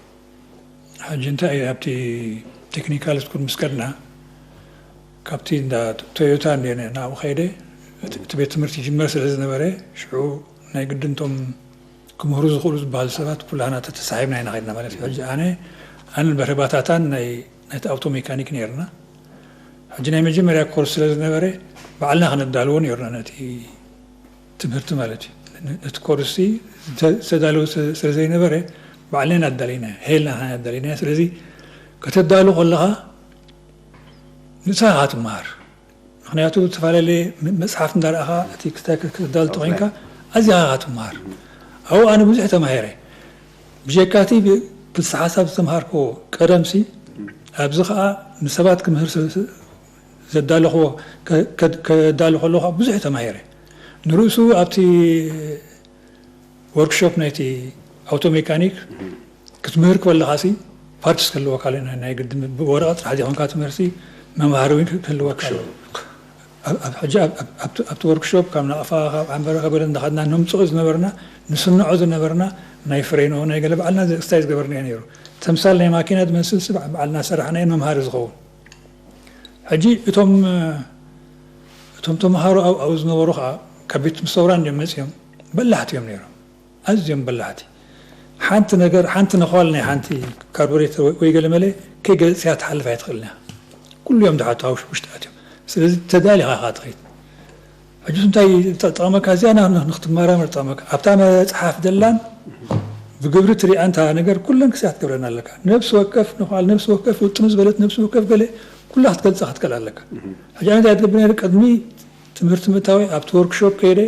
ሕጂ እንታይ ኣብቲ ቴክኒካል ስኩል ምስ ከድና ካብቲ እንዳ ቶዮታ እንደ ናብኡ ከይደ እቲ ቤት ትምህርቲ ይጅመር ስለ ዝነበረ ሽዑ ናይ ግድንቶም ክምህሩ ዝኽእሉ ዝበሃሉ ሰባት ኩላህና ተተሳሒብና ኢና ከድና ማለት እዩ። ሕጂ ኣነ ኣነ በረባታታን ናይ ናይቲ ኣውቶ ሜካኒክ ነርና። ሕጂ ናይ መጀመርያ ኮርስ ስለ ዝነበረ ባዕልና ከነዳልዎ ነርና ነቲ ትምህርቲ ማለት እዩ። ነቲ ኮርስ ዝተዳለወ ስለ ዘይነበረ ባዕልና ኣዳሊና ሄልና ኣዳሊና። ስለዚ ከተዳሉ ከለኻ ንስኻ ትመሃር። ምክንያቱ ዝተፈላለየ መፅሓፍ እንዳረኣኻ እቲ ክስታይ ክትዳል ተኮይንካ ኣዚኻ ኢኻ ትመሃር። ኣብኡ ኣነ ብዙሕ ተማሂረ። ብጀካቲ ክልሲ ሓሳብ ዝተምሃርክዎ ቀደምሲ ኣብዚ ከዓ ንሰባት ክምህር ዘዳለኽዎ ከዳሉ ከለኹ ብዙሕ ተማሂረ። ንርእሱ ኣብቲ ወርክሾፕ ናይቲ ኣውቶ ሜካኒክ ክትምህር ከለኻሲ ፓርትስ ክህልወካ ናይ ግድን ብወረቐት ጥራሕ ዘይኮንካ ትምህርቲ መምሃሪ እውን ክህልወካ ኣለዎ። ሕጂ ኣብቲ ወርክሾፕ ካብ ናቕፋ ካብ ዓንበረ ከበለ እንዳኸድና ነምፅኦ ዝነበርና ንስንዖ ዝነበርና ናይ ፍሬኖ ናይ ገለ ባዕልና ክስታይ ዝገበርና ነይሩ። ተምሳል ናይ ማኪና ዝመስል ሲ ባዕልና ሰራሕናዮ መምሃሪ ዝኸውን። ሕጂ እቶም እቶም ተምሃሮ ኣብኡ ዝነበሩ ከዓ ካብ ቤት ትምህርቲ ሰውራ እንዲዮም መፅዮም በላሕቲ እዮም ነይሮም። ኣዝዮም በላሕቲ። ሓንቲ ነገር ሓንቲ ነኳል ናይ ሓንቲ ካርቡሬተር ወይ ገለመለ ከይገለፅያ ትሓልፍ ኣይትኽእልን እያ። ኩሉ እዮም ዝሓቱ ኣብ ውሽጢ ኣትዮም። ስለዚ ተዳሊኻ ኢኻ ትኸይድ። ሕጂ እንታይ ጠቕመካ እዚኣ ንክትመራመር ጠቕመካ ኣብታ መፅሓፍ ደላን ብግብሪ ትሪኣ እንታ ነገር ኩለን ክስያ ክትገብረን ኣለካ። ነብሲ ወከፍ ነኳል ነብሲ ወከፍ ውጥኑ ዝበለት ነብሲ ወከፍ ገለ ኩላ ክትገልፃ ክትከል ኣለካ። ሕጂ ኣነ እንታይ ትገብር ነይረ ቅድሚ ትምህርቲ ምእታወይ ኣብቲ ወርክሾፕ ከይደ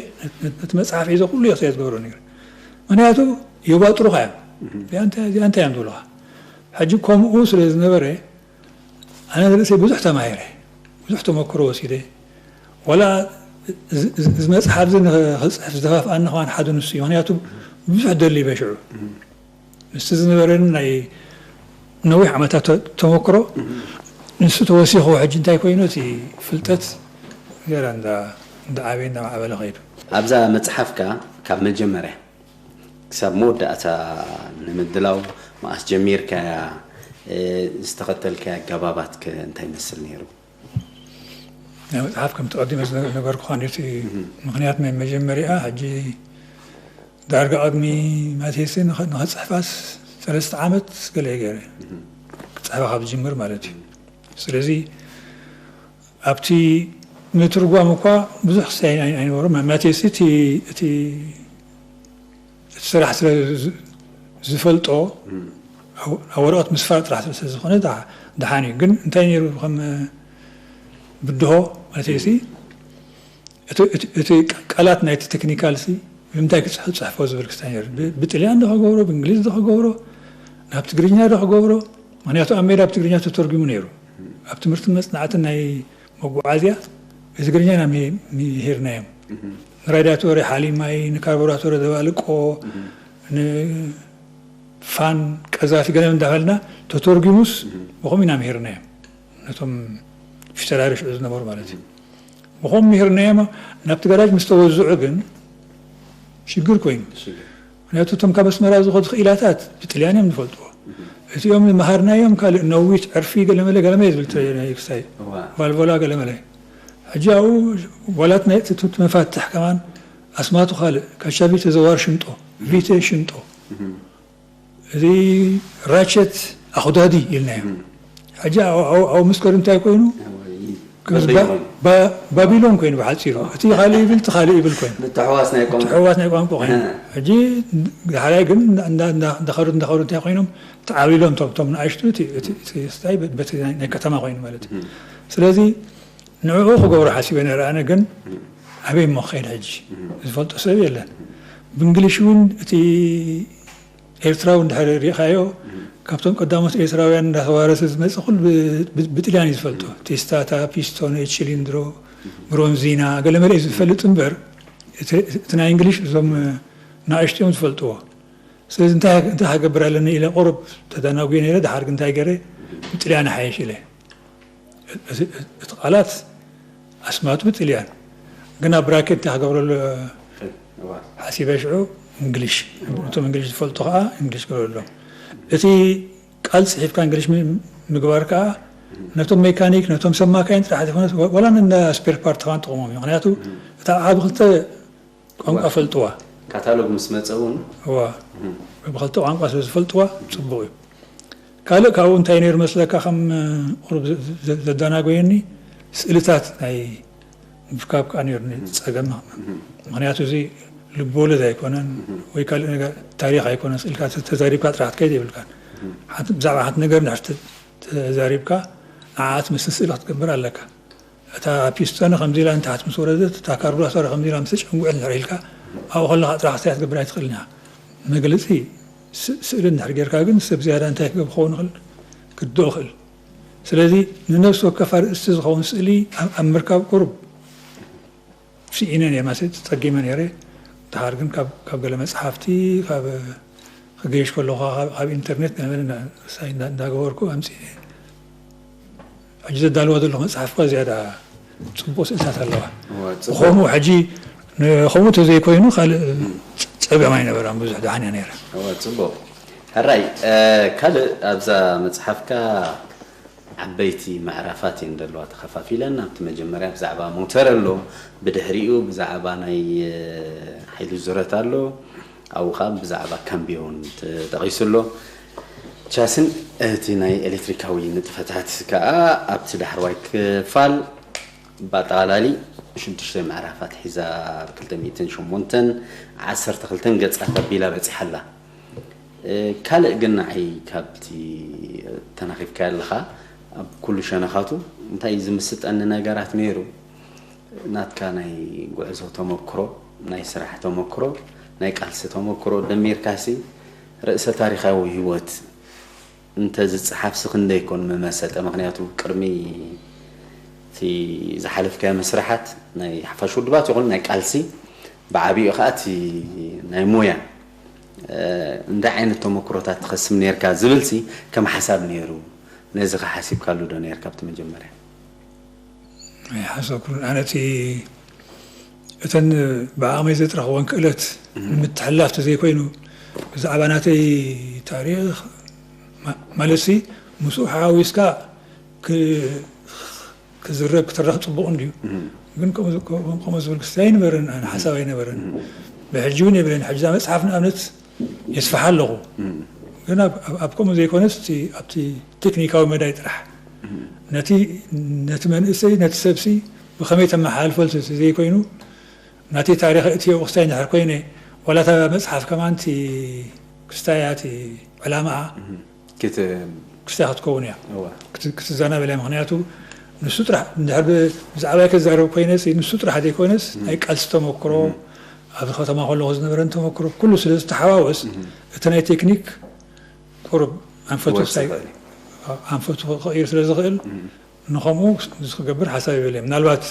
ነቲ መፅሓፍ ሒዘ ኩሉ እየ ዝገብሮ ነይረ። ምክንያቱ የባጥሩኻ እዮም። እዚኣ እንታይ እያ ዝብሉኻ። ሕጂ ከምኡ ስለ ዝነበረ ኣነ ንርእሰይ ብዙሕ ተማሂረ፣ ብዙሕ ተመክሮ ወሲደ። ዋላ እዚ መፅሓፍ እዚ ንክፅሕፍ ዝደፋፍኣኒ ከማን ሓደ ንሱ እዩ። ምክንያቱ ብዙሕ ደሊበ ሽዑ ንሱ ዝነበረኒ ናይ ነዊሕ ዓመታት ተመክሮ ንሱ ተወሲኹ ሕጂ እንታይ ኮይኑ እቲ ፍልጠት ገና እንዳዓበየ እንዳማዕበለ ከይዱ። ኣብዛ መፅሓፍካ ካብ መጀመርያ ክሳብ መወዳእታ ንምድላው መኣስ ጀሚርካያ? ዝተኸተልካያ ኣገባባት ከ እንታይ ይመስል ነይሩ? ናይ መፅሓፍ ከምቲ ቀዲመ ዝነገርኩኻ ነቲ ምኽንያት ናይ መጀመሪያ ሕጂ ዳርጋ ቅድሚ ማቴሲ ንኸፅሕፋስ ሰለስተ ዓመት ገለ ገይረ ክፅሕፋ ካብ ዝጅምር ማለት እዩ። ስለዚ ኣብቲ ምትርጓም እኳ ብዙሕ ክሳይ ኣይነበሩ ማቴሲ እቲ እቲ ስራሕ ስለ ዝፈልጦ ኣብ ወረቐት ምስፋር ጥራሕ ስለ ዝኾነ ደሓን እዩ። ግን እንታይ ነይሩ ከም ብድሆ ማለት ሲ እቲ ቃላት ናይቲ ቴክኒካል ሲ ብምንታይ ክፅሕፎ ዝብል ክስታይ ነይሩ። ብጥልያን ዶ ክገብሮ ብእንግሊዝ ዶ ክገብሮ ናብ ትግርኛ ዶ ክገብሮ? ምክንያቱ ኣብ ሜዳ ብትግርኛ ተተርጉሙ ነይሩ ኣብ ትምህርቲ መፅናዕትን ናይ መጓዓዝያ ብትግርኛ ኢና ምሂርናዮም። ንራዲያቶሪ ሓሊማይ፣ ንካርቡራቶሪ ደባልቆ፣ ንፋን ቀዛፊ ገለ እንዳበልና ተተርጉሙስ ብኸምኡ ኢና ምሂርናዮም። ነቶም ፊተራሪ ሽዑ ዝነበሩ ማለት እዩ። ብኸምኡ ምሂርናዮም ናብቲ ጋራጅ ምስ ተወዝዑ ግን ሽግር ኮይኑ። ምክንያቱ እቶም ካብ ኣስመራ ዝኸዱ ክኢላታት ብጥልያን እዮም ዝፈልጥዎ። እቲኦም ዝመሃርናዮም ካልእ ነዊት ዕርፊ ገለመለ ገለመለ ዝብል ናይ ክሳይ ቫልቮላ ገለመለ። ሕጂ ኣብኡ ዋላት ናይ እቲ መፋትሕ ከማን ኣስማቱ ካልእ ካሻ ቪተ ዘዋር ሽንጦ ቪተ ሽንጦ እዚ ራቸት ኣኹዳዲ ኢልናዮም። ሕጂ ኣብኡ ምስከዱ እንታይ ኮይኑ ባቢሎን ኮይኑ ብሓፂሩ እቲ ካልእ ይብል እቲ ካልእ ይብል ኮይኑ ምትሕዋስ ናይ ቋንቋ ኮይኑ ሕጂ ሓላይ ግን እንዳኸዱ እንዳኸዱ እንታይ ኮይኖም ተዓቢሎም ቶም ቶም ንኣሽቱ ስታይ በቲ ናይ ከተማ ኮይኑ ማለት እዩ። ስለዚ ንዕኡ ክገብሮ ሓሲበ ነረ ኣነ ግን ኣበይ እሞ ክኸይድ ሕጂ ዝፈልጦ ሰብ የለን። ብእንግሊሽ እውን እቲ ኤርትራዊ እንድሕር ሪእኻዮ ካብቶም ቀዳሞት ኤርትራውያን እንዳተዋረሰ ዝመፅእ ኩሉ ብጥልያን እዩ ዝፈልጦ። ቴስታታ፣ ፒስቶነ፣ ቺሊንድሮ፣ ብሮንዚና ገለመለ እዩ ዝፈልጥ እምበር እቲ ናይ እንግሊሽ እዞም ንኣሽትኦም ዝፈልጥዎ። ስለዚ እንታይ ክገብር ኣለኒ ኢለ ቁሩብ ተደናጉየ ነይረ። ድሓር ግን እንታይ ገይረ ብጥልያን ይሓይሽ ኢለ እቲ ቃላት ኣስማቱ ብጥልያን ግን ኣብ ብራኬት እንታይ ክገብረሉ ሓሲበ ሽዑ እንግሊሽ እቶም እንግሊሽ ዝፈልጡ ከዓ እንግሊሽ ክገብረሎም። እቲ ቃል ፅሒፍካ እንግሊሽ ምግባር ከዓ ነቶም ሜካኒክ ነቶም ሰብ ማካይን ጥራሕ ዘይኮነስ ዋላ እንዳ ስፔር ፓርት ከዓ ንጥቕሞም እዩ። ምክንያቱ እታ ዓብ ክልተ ቋንቋ ፈልጥዋ ካታሎግ ምስ መጸ እውን እዋ ብክልተ ቋንቋ ስለ ዝፈልጥዋ ጽቡቕ እዩ። ካልእ ካብኡ እንታይ ነይሩ መስለካ ከም ቁሩብ ዘ- ዘ- ዘዳናጎየኒ ስእልታት ናይ ምፍካብ ከዓ ነይሩ ጸገም። ምክንያቱ እዚ ልብወለድ ኣይኮነን ወይ ካልእ ነገር ታሪኽ ኣይኮነን። ስእልካ ተዛሪብካ ጥራሕ ክትከይድ የብልካን። ሓንቲ- ብዛዕባ ሓንቲ ነገር እንድሕር ተ- ተዛሪብካ ንዓኣ ትመስል ስእሊ ክትገብር ኣለካ። እታ ፒስቶነ ከምዚ ኢላ ንታሕቲ ምስ ወረደት እታ ካርቡራቶረ ከምዚ ኢላ ምስ ተጨንጉዐት እንድሕር ኢልካ ኣብኡ ከለኻ ጥራሕ ክስታይ ክትገብር ኣይትኽእልን ኢኻ። መግለጺ ስ- ስእሊ እንድሕር ጌርካ ግን ሰብ ዝያዳ እንታይ ክገብ ክኸውን ይኽእል ክዶ ይኽእል። ስለዚ ንነፍሲ ወከፍ ኣርእስቲ ዝኸውን ስእሊ ኣብ ኣብ ምርካብ ቁሩብ ስኢነ ነየ ማለት ጸጊመ ነይረ። ድሓር ግን ካብ ካብ ገለ መጽሓፍቲ ካብ ክገይሽ ከለኹ ካብ- ካብ ኢንተርኔት ገለ መለ እንዳ- ሳይ እንዳ- እንዳገበርኩ ኣምጺእ ሕጂ ዘዳልዋ ዘለኹ መጽሓፍ እኳ ዝያዳ ጽቡቕ ስእልታት ኣለዋ። እዋ፣ ጽቡቕ። ብኸምኡ ሕጂ ንኸምኡ ተዘይኮይኑ ካልእ ጸገም ኣይነበራን ብዙሕ ደሓን እያ ነይራ። እዋ፣ ጽቡቕ። ሕራይ ካልእ ኣብዛ መጽሓፍካ ዓበይቲ ምዕራፋት እየን ዘለዋ ተኸፋፊለን። ኣብቲ መጀመርያ ብዛዕባ ሞተር ኣሎ፣ ብድሕሪኡ ብዛዕባ ናይ ሓይሊ ዙረት ኣሎ፣ ኣብኡ ከዓ ብዛዕባ ካምቢዮን ተጠቒሱ ኣሎ። ቻስን እቲ ናይ ኤሌክትሪካዊ ንጥፈታት ከዓ ኣብቲ ዳሕረዋይ ክፋል ብኣጠቓላሊ ሽዱሽተ ምዕራፋት ሒዛ ብ ክልተ ሚእትን ሸሞንተን ዓሰርተ ክልተን ገጻት ኣቢላ በጺሓ ኣላ። ካልእ ግን ንዓይ ካብቲ ተናኺፍካዮ ኣለኻ ኣብ ኩሉ ሸነኻቱ እንታይ እዩ ዝምስጠኒ ነገራት ነይሩ ናትካ ናይ ጉዕዞ ተመክሮ ናይ ስራሕ ተመክሮ ናይ ቃልሲ ተመክሮ ደሚርካሲ ርእሰ ታሪኻዊ ህይወት እንተ ዝፀሓፍሲ ክንደይ ኮን ምመሰጠ ምክንያቱ ቅድሚ እቲ ዝሓለፍካዮ መስርሓት ናይ ሓፋሽ ውድባት ይኹን ናይ ቃልሲ ብዓብኡ ከዓ እቲ ናይ ሞያ እንታይ ዓይነት ተመክሮታት ትኸስም ነርካ ዝብልሲ ከም ሓሳብ ነይሩ ነዚ ከ ሓሲብካሉ ዶ ነርካ ኣብቲ መጀመርያ ኣይሓሰብኩን ኣነ እቲ እተን ብዓቕመይ ዘጥረኽወን ክእለት ንምትሕልላፍ ተዘይኮይኑ ብዛዕባ ናተይ ታሪኽ ማለትሲ ምስኡ ሓዊስካ ክዝረብ ክትረኽ ፅቡቕ እንድዩ ግን ከምኡ ዝብል ክስታይ ኣይነበረን ኣነ ሓሳብ ኣይነበረን ብሕጂ እውን የብለን ሕጂ እዛ መፅሓፍ ንኣብነት የስፍሓ ኣለኹ ግን ኣብ ከምኡ ዘይኮነስ ኣብቲ ቴክኒካዊ መዳይ ጥራሕ ነቲ ነቲ መንእሰይ ነቲ ሰብሲ ብኸመይ ተመሓላልፎ ዘይኮይኑ ናተይ ታሪኽ እትዮ ክስታይ እንድሕር ኮይነ ዋላ እታ መፅሓፍ ከማን ክስታያ እቲ ዕላማኣ ክስታይ ክትከውን እያ ክትዛናበል እያ ምክንያቱ ንሱ ጥራሕ እንድሕር ብዛዕባይ ክዛረብ ኮይነ ንሱ ጥራሕ ዘይኮነስ ናይ ቃልሲ ተመክሮ ኣብዚ ከተማ ከለኹ ዝነበረን ተመክሮ ኩሉ ስለ ዝተሓዋወስ እቲ ናይ ቴክኒክ ቁሩብ ኣንፈቱ ክስታይ ኣንፈቱ ክቕይር ስለ ዝኽእል ንኸምኡ እዚ ክገብር ሓሳብ የብለይ ምናልባት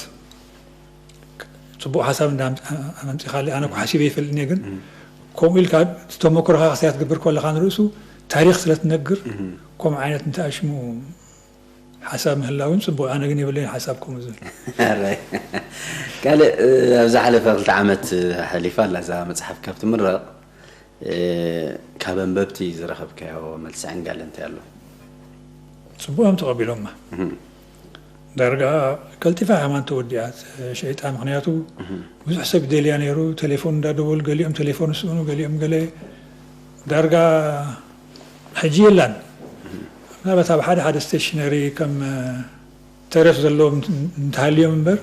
ፅቡቕ ሓሳብ እንዳ ኣምፂኻለይ ኣነ ሓሲበ ይፈልጥኒ ግን ከምኡ ኢልካ ተመክሮኻ ክስታይ ክትገብር ከለኻ ንርእሱ ታሪክ ስለ ትነግር ከምኡ ዓይነት እንተኣሽሙ ሓሳብ ምህላውን ፅቡቅ ኣነ ግን የብለይን ሓሳብ ከምኡ ዝብል ካልእ ኣብ ዝሓለፈ ክልተ ዓመት ሓሊፋ ኣላ እዛ መፅሓፍ ካብ ትምረቕ ካብ ኣንበብቲ ዝረኸብካዮ መልሲ ዕንጋለ እንታይ ኣሎ ፅቡቅ እዮም ተቐቢሎማ ዳርጋ ቀልጢፋ ሃማን ተወዲኣ ሸይጣ ምክንያቱ ብዙሕ ሰብ ይደልያ ነይሩ ቴሌፎን እንዳደወሉ ገሊኦም ቴሌፎን ስእኑ ገሊኦም ገለ ዳርጋ ሕጂ የላን ምናልባት ኣብ ሓደ ሓደ ስቴሽነሪ ከም ተረፍ ዘለዎም እንተሃልዮም እምበር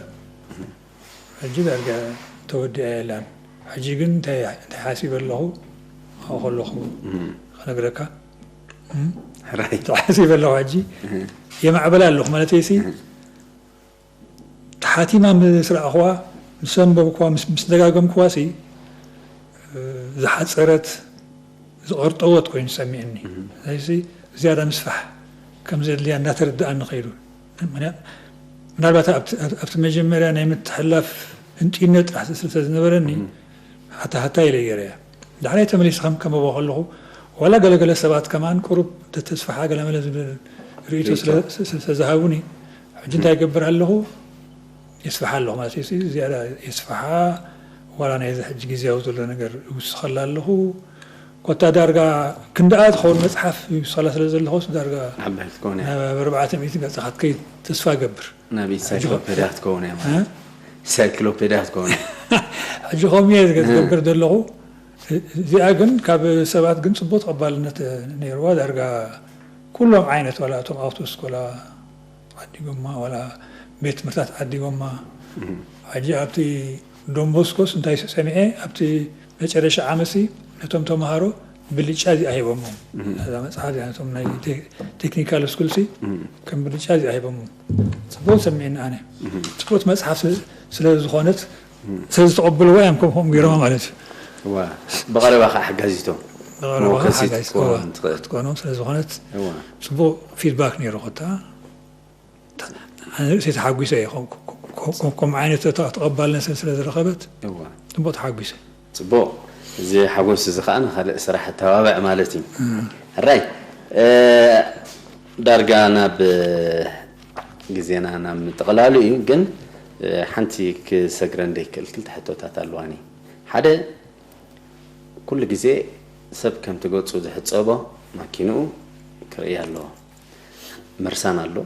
ሕጂ ዳርጋ ተወዲኣ የላን ሕጂ ግን እንታይ ሓሲበ ኣለኹ ኣብኡ ከለኹ ክነግረካ ተሓሲበ ኣለኹ ሕጂ የማዕበላ ኣለኹ ማለት ሲ ተሓቲማ ምስ ረኣኽዋ ምስ ኣንበብክዋ ምስ ደጋገምክዋ ሲ ዝሓፀረት ዝቐርጠወት ኮይኑ ሰሚዕኒ ስለዚ ዝያዳ ምስፋሕ ከም ዘድልያ እንዳተረድኣኒ ከይዱ ምናልባት ኣብቲ መጀመርያ ናይ ምትሕላፍ ህንጢነት ጥራሕ ስለ ዝነበረኒ ሓታ ሓታ ኢለ ገይረያ ዳሕራይ ተመሊሰ ከም ከመቦ ከለኹ ዋላ ገለገለ ሰባት ከማን ቁሩብ ተተስፋሓ ገለመለ ዝብል ርእይቶ ስለዝሃቡኒ ሕጂ እንታይ ይገብር ኣለኹ የስፍሓ ኣለኹ ማለት እዩ ዝያዳ የስፍሓ ዋላ ናይዚ ሕጂ ግዜያዊ ዘሎ ነገር ይውስኸላ ኣለኹ ኮታ ዳርጋ ክንድኣ ዝኸውን መፅሓፍ ይውስኸላ ስለ ዘለኹ ዳርጋ ናብ ኣርባዕተ ሚእቲ ገፃ ክትከይድ ተስፋ ገብር ናብ ኢንሳይክሎፔድያ ክትከውን እያ ማለት ኢንሳይክሎፔድያ ክትከውን እያ ሕጂ ከምኡ እየ ዝገብር ዘለኹ እዚኣ ግን ካብ ሰባት ግን ጽቡቕ ተቐባልነት ነይርዋ። ዳርጋ ኩሎም ዓይነት፣ ዋላ እቶም ኣውቶስኮላ ዓዲጎማ፣ ዋላ ቤት ትምህርታት ዓዲጎማ። ሕጂ ኣብቲ ዶንቦስኮስ እንታይ ሰሚዐ፣ ኣብቲ መጨረሻ ዓመሲ ነቶም ተምሃሮ ብልጫ እዚኣ ሂቦሞም። እዛ መጽሓፍ እዚኣ ነቶም ናይ ቴ-፣ ቴክኒካል ስኩልሲ ከም ብልጫ እዚኣ ሂቦሞም። ጽቡቕ ሰሚዕኒ ኣነ። ጽቡቕ መጽሓፍ ስለ፣ ስለ ዝኾነት፣ ስለ ዝተቐበልዋ እዮም ከም ከምኡ ገይሮማ ማለት እዩ። እዋ፣ ብቐረባ ከዓ ሓጋዚቶም ብቐረባ መወከሲ ሓጋዚ ክትኮኖም ትኽእል። ክትኮኖም ስለ ዝኾነት እዋ። ጽቡቕ ፊድባክ ነይሩ። ኮታ ኣነ ርእሰይ ተሓጒሰ እየ። ከም-፣ ከም-፣ ከም-፣ ከምኡ ዓይነት ተቐባልነት ስለ ዝረኸበት እዋ። ጽቡቕ ተሓጒሰ። ጽቡቕ። እዚ ሓጎስ እዚ ከዓ ንኻልእ ስራሕ ኣተባብዕ ማለት እዩ። ሕራይ፣ እ፣ ዳርጋ ናብ ግዜና ናብ ምጥቕላሉ እዩ፣ ግን፣ እ፣ ሓንቲ ክሰግረን ዘይክእል ክልተ ሕቶታት ኣለዋኒ። ሓደ፣ ኩሉ ግዜ ሰብ ከምቲ ገጹ ዝሕጸቦ ማኪንኡ ክርኢ ኣለዎ። መርሳን ኣሎ፣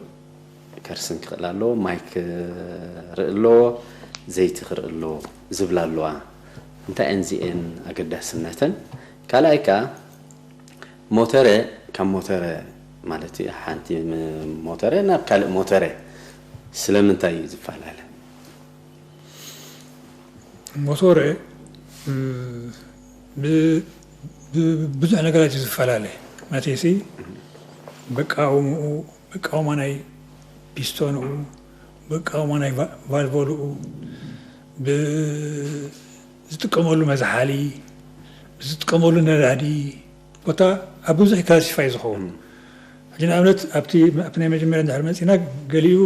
ከርስን ክኽእል ኣለዎ፣ ማይ ክርኢ ኣለዎ፣ ዘይቲ ክርኢ ኣለዎ ዝብላ ኣለዋ። እንታይ እየን እዚኤን ኣገዳስነተን? ካልኣይ ከኣ ሞተረ ካብ ሞተረ ማለት እዩ፣ ሓንቲ ም-፣ ሞተረ ናብ ካልእ ሞተረ ስለምንታይ እዩ ዝፈላለ? ሞቶረ ብ-፣ ብ-፣ ብ-፣ ብዙሕ ነገራት እዩ ዝፈላለ። ማለተይሲ ብቃውምኡ፣ ብቃውማ ናይ ፒስቶንኡ፣ ብቃውማ ናይ ቫ-፣ ቫልቮልኡ፣ ብ-፣ ዝጥቀመሉ መዝሓሊ፣ ዝጥቀመሉ ነዳዲ፣ ኮታ ኣብ ብዙሕ ክላሲፋይ ዝኸውን። ሕጂ ንኣብነት ኣብቲ፣ ኣብቲ ናይ መጀመርያ እንድሕር መጺና፣ ገሊኡ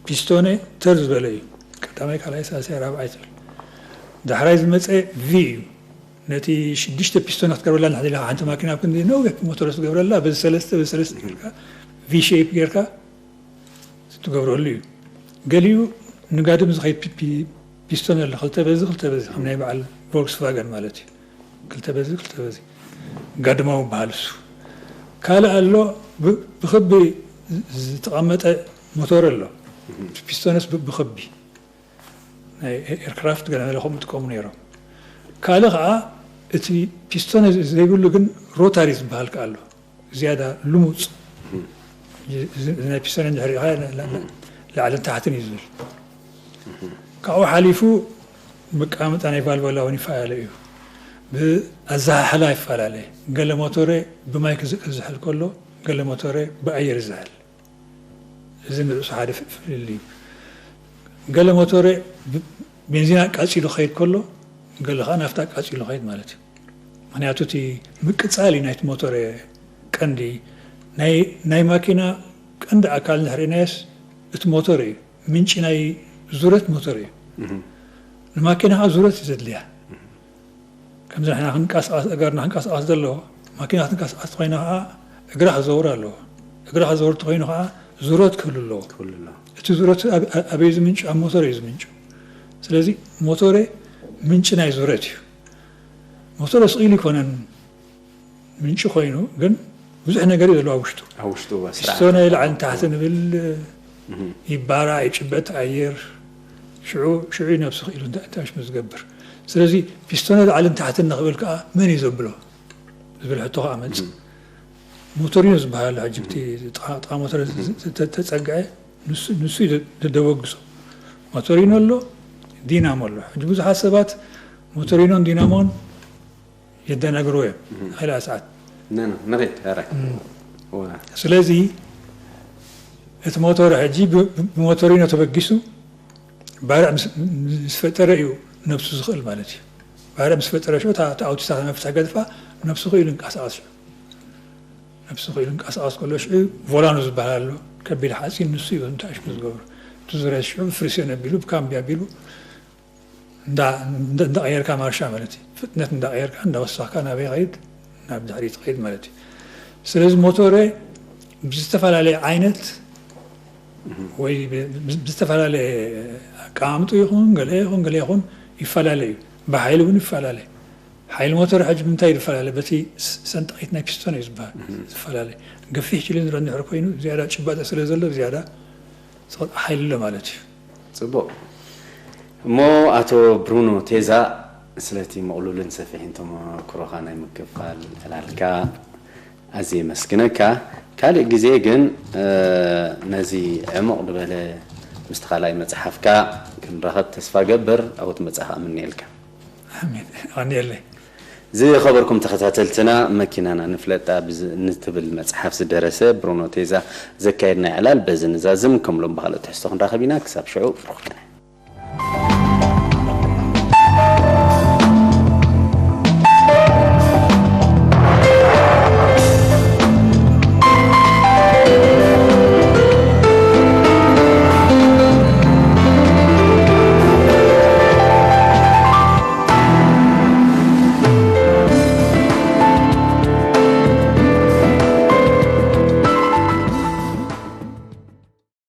ፒስቶነ ተር ዝበለ እዩ። ቀዳማይ፣ ካልኣይ፣ ሳልሳይ፣ ራብዓይ ትብል። ዳሕራይ ዝመጸ ቪ እዩ። ነቲ ሽዱሽተ ፒስቶን ክትገብረላ እንድሕር ደሊኻ፣ ሓንቲ ማኪና ኣብ ክንዲ ነዊሕ ሞተር ክትገብረላ፣ በዚ ሰለስተ፣ በዚ ሰለስተ ጌርካ፣ ቪ ሼፕ ጌርካ ትገብረሉ እዩ። ገሊኡ ንጋድም ዝኸይድ ፒ-፣ ፒ-፣ ፒስቶን ኣሎ፣ ክልተ በዚ፣ ክልተ በዚ፣ ከም ናይ በዓል ቮልክስቫገን ማለት እዩ። ክልተ በዚ፣ ክልተ በዚ። ጋድማዊ በሃል እሱ። ካልእ ኣሎ፣ ብ-፣ ብኽቢ ዝተቐመጠ ሞተር ኣሎ። ፒስቶንስ ብ-፣ ብኽቢ። ናይ ኤርክራፍት ገለ መለ ከምኡ ይጥቀሙ ነይሮም። ካልእ ኸዓ እቲ ፒስቶን ዘይብሉ ግን ሮታሪ ዝበሃል ከኣ ኣሎ። ዝያዳ ልሙጽ። እዚ፣ እዚ ናይ ፒስቶን እንድሕር ርኢኻ ላ-፣ ላ-፣ ላዕልን ታሕትን እዩ ዝብል። ካብኡ ሓሊፉ መቀማምጣ ናይ ቫልቮላ እውን ይፈላለ እዩ። ብኣዘሓሕላ ይፈላለ። ገለ ሞቶረ ብማይ ክዝ-፣ ክዝሕል ከሎ፣ ገለ ሞቶረ ብኣየር ይዝሕል። እዚ ንርእሱ ሓደ ፍ-፣ ፍልልይ እዩ። ገለ ሞቶረ ብ-፣ ቤንዚን ኣቃጺሉ ክኸይድ ከሎ፣ ገለ ኸዓ ናፍታ ኣቃጺሉ ክኸይድ ማለት እዩ። ምኽንያቱ እቲ ምቅጻል እዩ ናይቲ ሞቶረ ቀንዲ። ናይ፣ ናይ ማኪና ቀንዲ ኣካል እንድሕር ርኢናዮስ እቲ ሞቶረ እዩ። ምንጪ ናይ ዙረት ሞቶረ እዩ። ንማኪና ኸዓ ዙረት እዩ ዘድልያ። ከምዚ ንሕና ክንቀሳቐስ፣ እግርና ክንቀሳቐስ ዘለዎ፣ ማኪና ክትንቀሳቐስ ኮይና ኸዓ እግራ ክዘውር ኣለዎ። እግራ ክዘውር እንተኾይኑ ኸዓ ዙረት ክህሉ ኣለዎ። ክህሉ ኣለዎ። እቲ ዙረት ኣብ-፣ ኣብ-፣ ኣበይ ዝምንጩ? ኣብ ሞቶር እዩ ዝምንጩ። ስለዚ ሞቶረ ምንጪ ናይ ዙረት እዩ። ሞቶረ ስቕ ኢሉ ይኮነን ምንጪ ኮይኑ፣ ግን ብዙሕ ነገር እዩ ዘለዎ ኣብ ውሽጡ። ኣብ ውሽጡ እዋ፣ ስርዓት ፒስቶነ ኣለዎ። ላዕልን ታሕትን ንብል፣ ይባራዕ፣ ይጭበጥ ኣየር፣ ሽዑ፣ ሽዑ እዩ ነብሱ ክኢሉ እንታይ፣ እንታይ ሽሙ ዝገብር። ስለዚ ፒስቶነ ላዕልን ታሕትን ንኽብል ከኣ መን እዩ ዘብሎ ዝብል ሕቶ ከኣ መጽእ። ሞቶሪኖ ዝበሃል ሕጂ እቲ ጥቓ፣ ጥቓ ሞተር ዝ-፣ ዝ-፣ ተ-፣ ተጸግዐ ንሱ፣ ንሱ እዩ ዘ-፣ ዘደበግሶ። ሞቶሪኖ ኣሎ፣ ዲናሞ ኣሎ። ሕጂ ብዙሓት ሰባት ሞቶሪኖን ዲናሞን የደናግርዎ እዮም። ሓይላ ሰዓት። ና፣ ና፣ ንኺድ፣ ሕራይ። እዋ። ስለዚ እቲ ሞቶር ሕጂ ብ-፣ ብ-፣ ብሞቶሪኖ ተበጊሱ ባርዕ ምስ፣ ምስ ፈጠረ እዩ ነብሱ ዝኽእል ማለት እዩ። ባርዕ ምስ ፈጠረ ሽዑ እታ፣ እታ ኣውቶስታት መፍትሕ ገድፋ ነብሱ ክኢሉ ይንቀሳቐስ ሽዑ። ነብሱ ክኢሉ ይንቀሳቐስ ከሎ ሽዑ ቮላኖ ዝበሃል ኣሎ። ከቢድ ሓፂን ንሱ እዩ እንታይ ሽሙ ዝገብሮ። እቲ ዙርያ ሽዑ ፍሪሲዮን ኣቢሉ፣ ብካምቢ ኣቢሉ እንዳ-፣ እንዳ-፣ እንዳቐየርካ ማርሻ ማለት እዩ። ፍጥነት እንዳቐየርካ፣ እንዳወሰኽካ ናበይ ይኸይድ? ናብ ድሕሪት ይኸይድ ማለት እዩ። ስለዚ ሞቶረ ብዝተፈላለየ ዓይነት ወይ ብ-፣ ብ-፣ ብዝተፈላለየ ኣቀማምጡ ይኹን፣ ገለ ይኹን፣ ገለ ይኹን፣ ይፈላለ እዩ። ብሓይሊ እውን ይፈላለ። ሓይሊ ሞቶር ሕጂ ብምንታይ እዩ ዝፈላለ? በቲ ስ-፣ ሰንጣቒት ናይ ፒስቶን እዩ ዝበሃል፣ ዝፈላለ። ገፊሕ ችሊንድሮ እንድሕር ኮይኑ፣ ዝያዳ ጭባጠ ስለ ዘሎ፣ ዝያዳ ሓይሊ ኣሎ ማለት እዩ። ጽቡቕ። እሞ ኣቶ ብሩኖ ቴዛ፣ ስለቲ ምቕሉልን ሰፊሕን ተመክሮኻ ናይ ምክፋል ዕላልካ ኣዝየ የመስግነካ። ካልእ ግዜ ግን ነዚ ዕሙቕ ዝበለ ምስቲ ካልኣይ መጽሓፍካ ክንራኸብ ተስፋ ገብር። ኣብኡ ትመጽእ ከኣ ምነየልካ። ኣሜን። ኣንየለይ። ዝኸበርኩም ተኸታተልትና፣ መኪናና ንፍለጣ ብዝ- ንትብል መጽሓፍ ዝደረሰ ብሩኖ ቴዛ ዘካየድና ዕላል በዚ ንዛዝም። ከም ሎም ብኻልእ ትሕዝቶ ክንራኸብ ኢና። ክሳብ ሽዑ ብሩኽ ቀን።